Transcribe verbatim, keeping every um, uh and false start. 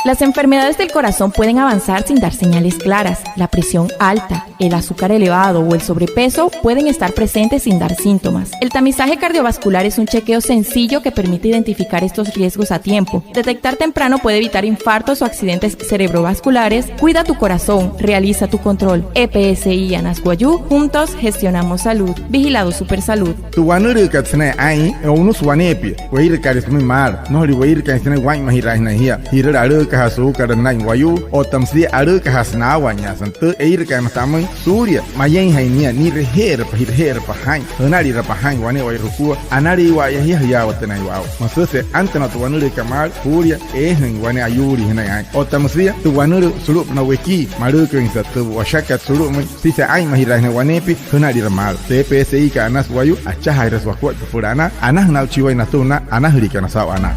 Las enfermedades del corazón pueden avanzar sin dar señales claras. La presión alta, el azúcar elevado o el sobrepeso pueden estar presentes sin dar síntomas. El tamizaje cardiovascular es un chequeo sencillo que permite identificar estos riesgos a tiempo. Detectar temprano puede evitar infartos o accidentes cerebrovasculares. Cuida tu corazón, realiza tu control. E P S I Anas Wayuu, juntos gestionamos salud. Vigilado Supersalud. Tü wanülüükat sünain aa'in, o'unüsü waneepia weirakaale sümüin maalü. Nnojolüin weirakain sünain waa'inmajiraainjanain jia ji'rüle alü'ükajaa suukat nünain wayuu otta müsia alü'ükajaasü naawa'inyaasain. Tü eirakaimüin tamüin suulia mayeinjain nia, ni'reje'erapa, ji'reje'erapa jaa'in, jünalirapa jaa'in wane'ewai jukua, analeiwa'aya jia jüyaawatünain waa'u. Müsüse antüna tü wanülüükat maalü juulia eejüin wane ayuulii jünain aa'in. Otta müsia tü wanülüü sulu'upünaa wekii, malüüküinsa tü washakat sulu'umüin, süpüshua aa'inmajiraainjanain waneepia, jünalira maalü. Tü E P S I kat Anas Wayuu, achajaajirasü wakuaippa süpüla anaa, anajünaa'uchii waya natüma na anajüliikana saa'u anaa.